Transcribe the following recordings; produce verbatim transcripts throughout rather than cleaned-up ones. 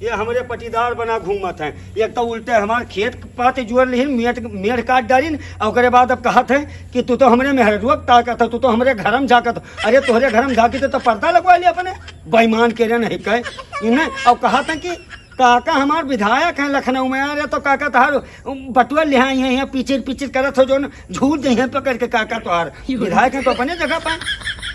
ये हमरे पटीदार बना घूमत हैं, एक तो उल्टे हमार खेत पाते जुअर लिहिन, मेड़, मेड़ काट डालिन, और ओकरे बाद अब कहत हैं कि तू तो हमरे मेहररुआ ताकत हो, तू तो हमरे घरम झाकत हो। अरे तोहरे घरम झाकी तो, तो पर्दा लगवा लिया अपने, बेईमान केरे नहीं कहे इन्हें। और कहत हैं कि काका हमार विधायक हैं लखनऊ में, अरे तो काका तोहार बटुआ लिहाई हैं, यहाँ पिचिर पिचिर करत हो, जो न झूठ जइहें पकड़ के काका तोहार। विधायक हैं तो अपने जगह पाए,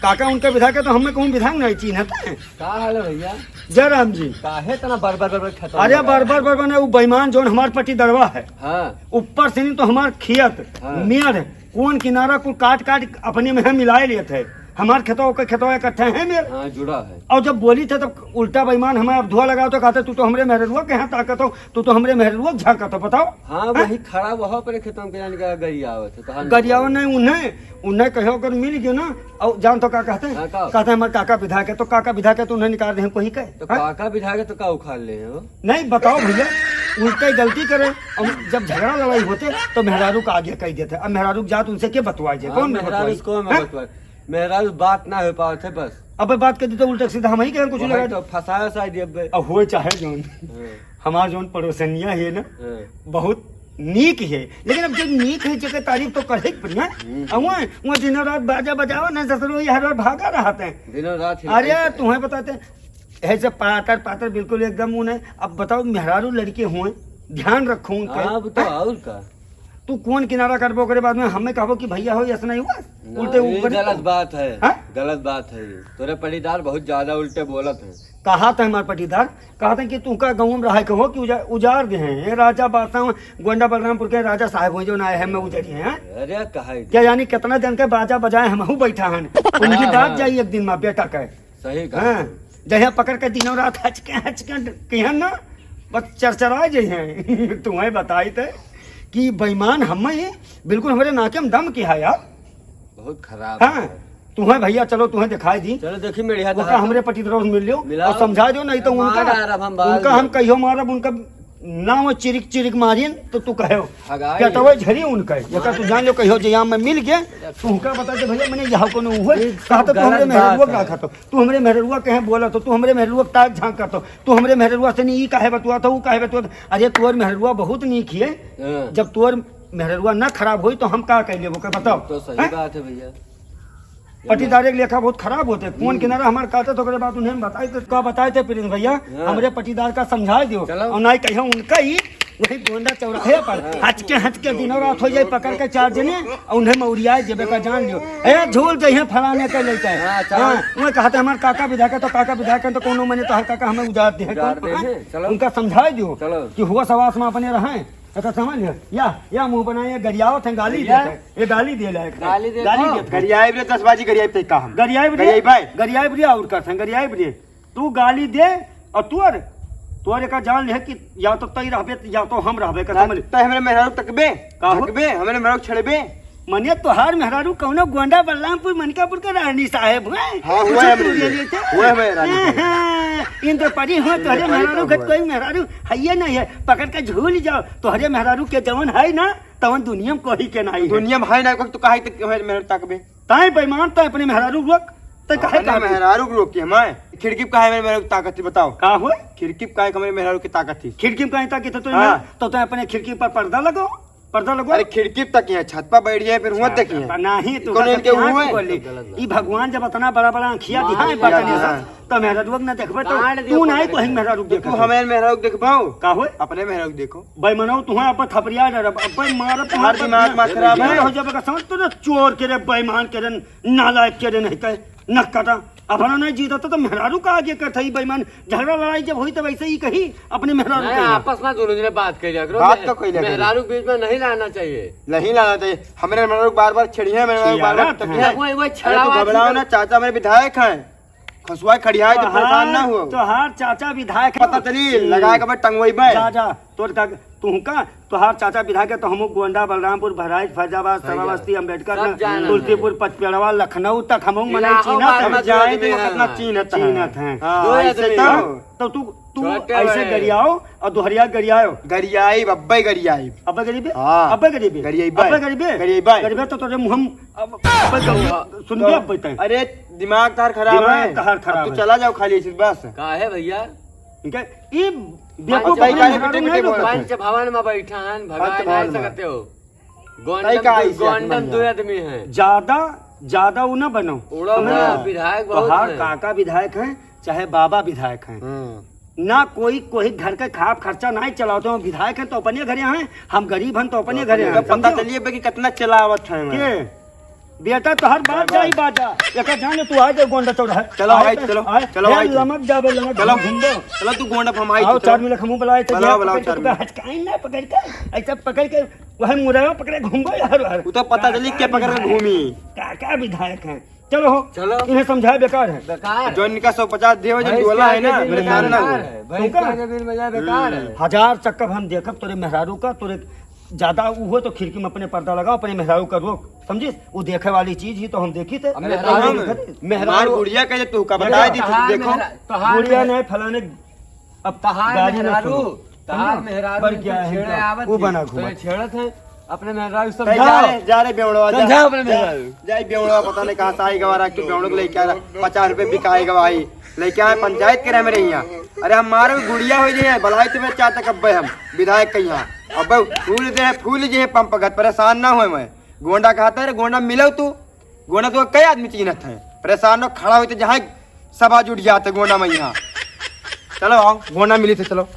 काका उनका विधायक है तो हमें कहूँ विधायक नहीं चिन्हत हैं। का हाल है भैया? जय राम जी। काहे इतना बरबर बरबर खेतवा में अरे लगा है? बरबर बरबर ना, वो बेईमान जौन हमार पटीदरवा है, हाँ। ऊपर से नहीं तो हमार खियत, हाँ। मेड़, कौन किनारा कुल काट काट अपने में मिलाए लेत है। हमार खेतवा ओकर खेतवा इकट्ठा है मेड़। हाँ, जुड़ा है। और जब बोली थे तब उल्टा बेईमान हमें अब धुआ लगाओ तो कहते, "तू तो हमरे मेहररुआ के यहाँ ताकत हो, तू तो हमरे मेहररुआ के झांकत हो, बताओ।" हाँ, हैं? वही खड़ा वहाँ पर खेतवा में जाने का गरियावत है, तो हाँ, गरियावत नहीं, उन्हें उन्हें कहो अगर मिल गयो ना, और जान तो का कहते हैं? हाँ, का? कहते हैं, "हमारे काका विधायक है," तो काका विधायक है तो उन्हें निकाल दे, कोई कहे? तो हैं? काका विधायक है तो का उखाड़ ले हैं वो? नहीं, बताओ भैया, उल्टे गलती करे, और जब झगड़ा लड़ाई होते तो मेहरारू का आगे कह देते, अब मेहरारू के जात उनसे के बतवाए जे, हाँ, कौन में मेहरारू बतवाए? को में हैं? बतवाए? मेहरारू बात ना हो पावत है बस। अब बात कर दी तो उल्टे सीधा हम ही कहें कुछ वही लगा तो दे। फंसाए उसाए दिए अब। अब होए चाहे जौन। हाँ। हमार जौन पड़ोसनिया है ना, हाँ। बहुत नीक है, लेकिन अब जब नीक है, जेकर तारीफ तो करे के पड़ी, हैं? हम्म। अब वहाँ, वहाँ दिनों रात बाजा बजाओ ना, ससुरो ये हर बार भागा रहत हैं। दिनों रात ही अरे, रहत है। तुम्हें बताते हैं, ऐसे पातर, पातर बिल्कुल एकदम ऊ नहीं। अब बताओ, मेहरारू लड़के हुए, ध्यान रखो उनका। हाँ, अब तो हैं? और का? तू कौन किनारा करबो, ओकरे बाद में हमें कहबो कि भैया हो, ऐसा नहीं हुआ? ना, उल्टे ये ऊपर गलत बात है। हाँ? गलत बात है ये। तोरे पटीदार बहुत ज्यादा उल्टे बोलत हैं। कहा था हमार पटीदार, कहा था कि तू का गाँव में रहा के हो कि उजा-, उजाड़ दे हैं। ये राजा बादशाह, गोंडा बलरामपुर के राजा साहब हो जो ना आए हैं, मैं उजड़ी हैं, हाँ? अरे, कहा ही क्या दे। यानी कितना जन के बाजा बजाए, हमहू बैठा हन। उनकी हाँ, दाद हाँ। जाई एक दिन माँ बेटा के। सही कहा। हाँ, जहिया पकड़ के दिनों रात हचके, हचके किहन ना, बस चरचरा जइहें। तुम्हें बताई थे कि बेईमान हमें बिल्कुल हमरे नाके में दम किहा यार। बहुत खराब हाँ, है। तुम्हें भैया चलो तुम्हें दिखाई दी। चलो देखी मेरे हाथ ओका हाथ। हमरे पटीदार से मिल लियो मिलाओ। और समझा दो, नहीं तो मार उनका, डालब हम बाल उनका हम में। कहियो मारब, उनका नाम चिरिक चिरिक मारिन तो तू कहे हगाई। पेटवे झरी उनका, ये का तू जान लो कहियो जे यहाँ में मिल गए, तू का बता दे भैया, मैंने यहाँ कोनो हुए, ये सब कहा तो तू हमरे गलत मेहररुआ बात के है। रखा तो। तू हमरे मेहररुआ के हैं बोला तो, तू हमरे मेहररुआ के ताक झांक कर तो, तू हमरे मेहररुआ से नहीं ई काहे बतुआ था, वो काहे बतुआ था। अरे तोर मेहररुआ बहुत नीक है, हाँ। जब तोर मेहररुआ ना खराब होई तो हम का कह लेबो के बताओ? तो सही हैं? बात है भैया। पटीदारे के लेखा बहुत खराब होते। कौन हम्म। किनारा हमार काटत ओकरे बाद उन्हें बताए तो का बताए थे प्रिंस भैया? हाँ। हमरे पटीदार का समझाए दियो। चलो। और ना ही कहियो उनका ही वही गोंडा चौराहे पर हाँ। हचके हचके दिनों रात हो जाए पकड़ के चार जने और उन्हें मौरियाए जेबे का जान लियो। ए झोल जइहे फलाने के लेके। हाँ, चलो। हाँ, वो कहते हमार काका विधायक है तो काका विधायक है तो कोनो मने तो हर काका हमें उजाड़ दे है उजाड़ कौन? दे हाँ? है, चलो। उनका समझाए दियो चलो। कि हुआ सवास में अपने रहें। अच्छा समझ लियो। या, या मुंह बनाए गरियावत हैं, गाली भैया। देते हैं। ये गाली दे लायक है। गाली दे गाली दो। देते हैं। गरियाए रे दस बाजी गरियाए पे का हम। गरियाए रे, गरियाए भाई। गरियाए रे और कर संग गरियाए रे। तू गाली दे और तू अरे, तू अरे का जान ले कि या तो तई रहबे या तो हम रहबे का ना, समझ। तय हमरे मेहरारू तकबे, का हो? तकबे, हमरे मेहरारू छड़बे। मने तोहार मेहरारू कौनो गोंडा बलरामपुर मनकापुर के रानी साहेब हुए? हाँ, हुए कुछ हमरे तू लिए। ले लेते? हुए हमारे रानी साहेब। हाँ, हाँ, इंद्रपरी हुए, तोहरे इंद्रपरी मेहरारू तो के हुए। कोई मेहरारू है ये नहीं है, पकड़ के झूल जाओ। तोहरे मेहरारू के जवन है ना, तवन दुनिया में कोई के नहीं है। दुनिया में है ना, कोई तो काहे तक हमारे मेहरारू तकबे? ताई बेईमान, ताई अपने मेहरारू रोक, ताई काहे अपने ताकत? मेहरारू रोक के हमारे खिड़की पे काहे मेरे मेहरारू की ताकत थी बताओ? का हुआ? खिड़की पे काहे हमारे मेहरारू की ताकत थी? खिड़की में काहे ताकत तो हाँ। मैं, तो ताई अपने खिड़की पर पर्दा लगाओ, पर्दा लगाओ। अरे खिड़की तक ही है, छत पर बैठ जाए फिर हुआ छत देखिए। पर नहीं, तू कौन का इनके सत्यानाश हुए? बोली। गलत बात। ई भगवान जब इतना बड़ा बड़ा आँखिया हाँ, दिखाए हाँ, बटने हाँ। से, तो मेहरारू रोक ना देखबे तो काट दियो तू नहीं पकड़ कोई के। मेहरारू तो देखबे। तू हमारे मेहरारू देखबाओ? का हुए? अपने मेहरारू देखो। बेईमानो, तुहें अपन थपरिया डरब, अपन मारब, हमार तुहें दिमाग अपन मा खराब है। हो जाबे का समझ तो ना, चोर के रे, बेईमान के रे, नालायक के रे, नहीं कहे, नक काटा। अपना नहीं जीता तो, तो मेहरारू का आगे कथई बेईमान। झगड़ा लड़ाई जब होई तब ऐसे ही कही अपने मेहरारू नहीं, के। आपस में दोनों जने बात कर लिया करो। बात तो कइले करो। मेहरारू के बीच में नहीं लाना चाहिए। नहीं लाना चाहिए। हमरे मेहरारू बार बार छेड़िए, हमरे मेहरारू बार बार छेड़ा तकिए। था। वही, वही अरे तू छेड़ावा घबराओ थी। ना, चाचा मेरे विधायक हैं। खसुआ खड़ियाए तो परेशान ना हो। तोहार चाचा विधायक पता हैं। चली, लगा के मैं टंगवई बे। जा, जा, तोर का, तुहका, तोहार चाचा विधायक है तो हमहू गोंडा, बलरामपुर, बहराइच, फैजाबाद, फैजाबाद। श्रावस्ती, अम्बेडकर, सब ना, जाना है। तुलसीपुर, पचपेड़वा, लखनऊ तक हमहू मने इलाहाबाद चीन्हत हम हैं। जाए दे, कितना हाँ। चीन्हत हैं। चीन्हत हैं। हाँ, दो ऐसे आदमी तो। हैं। तो तू, तू छोटे ऐसे बड़े। गरियाओ और दोहरिया गरियाओ। गरियाई, अब्बे गरियाई। अब्बे गरीबे? हाँ। अब्बे गरीबे? गरियाई बे। अब्बे गरीबे? गरियाई बे। गरीबे तो तोरे मुँह में अब, अब्बे गरीबे, हाँ। सुन तो, बे, अब्बे तैं। अरे, दिमाग तार खराब दिमाग है। तार खराब अब तू है। चला जाओ खाली इसी बस। का है भैया? ठीक है? ई बेवकूफ अपने मेहरारू नहीं रोकत है। पंच भवन में बैठा है, भगा नहीं सकते हो। गोंडन का दो आदमी है। ज्यादा, ज्यादा उ ना बनो। उड़ो ना, विधायक बहुत हैं। तोहार काका विधायक हैं, चाहे बाबा विधायक हैं। ना कोई, कोई घर के खाप खर्चा नहीं चलावत हो। विधायक हैं तो अपने घरे हैं, हम गरीब हैं तो अपने घरे हैं। पता चलिए बे कि कितना चलावत है। बेटा, तोहर बाप जाई बाजा। एकर जाने तू आए दे गोंडा चौराहा। चलो भाई, चलो, चलो भाई। लमक जाबे, लमक चलो। घूम दो। चलो तू गोंडा पर हम आई आओ, चार मिनट हमहू बुलाए थे। बुलाओ, बुलाओ, चार मिनट। हचकाई ना पकड़ के, ऐसा पकड़ के, वह मुरैया पकड़े घूमबो यार, यार। उ तो पता चली के पकड़ के घूमी। काका विधायक हैं। चलो हो। चलो। इन्हें समझाए बेकार है। बेकार। जो इनका सौ पचास देवे, जो डोला है ना, मेरे साथ ना हो। भैंस का आगे बिल बजाए बेकार है। हजार चक्कर हम देखब तोरे मेहरारू का, तोरे ज्यादा उ हो तो खिड़की में अपने पर्दा लगाओ, अपने मेहरारू का रोक, समझिस? वो देखे वाली चीज ही तो हम देखी थे। अब मेहरारू, मेहरारू गुड़िया का जे तू का बताए दी, तू तोहार देखो। मेहरा-, तोहार गुड़िया मेहरा-, नहीं, फलाने, अब तोहार गाड़ी में मेहरारू, सुनो। तोहार समझो? मेहरारू पर क्या है छेड़े इनका? आवत वो ही, बना घूमा। तो छेड़त है, अपने मेहरारू तै समझाओ। जा रे, जा रे बेवड़वा, जा। समझाओ अपने जा, मेहरारू। जा ई बेवड़वा, पता नहीं कहाँ से आई गवारा कि बेवड़ो के लेके आ रहा, पचास रुपये बिकाए गवाही। लेके आए पंचायत के रह मेरे यहाँ। अरे हमारे गुड़िया हो जाए, भलाई तुम्हें चाहते कब्बे हम विधायक के यहाँ। अब फूल दे, फूल जे पंप गत, परेशान ना होए मैं। गोंडा कहता है, गोंडा मिलो तू। गोंडा तो कई आदमी चीनत है, परेशान हो, खड़ा होते जहाँ सभा जुट जाते गोंडा में यहाँ। चलो आओ, गोंडा मिली थे, चलो।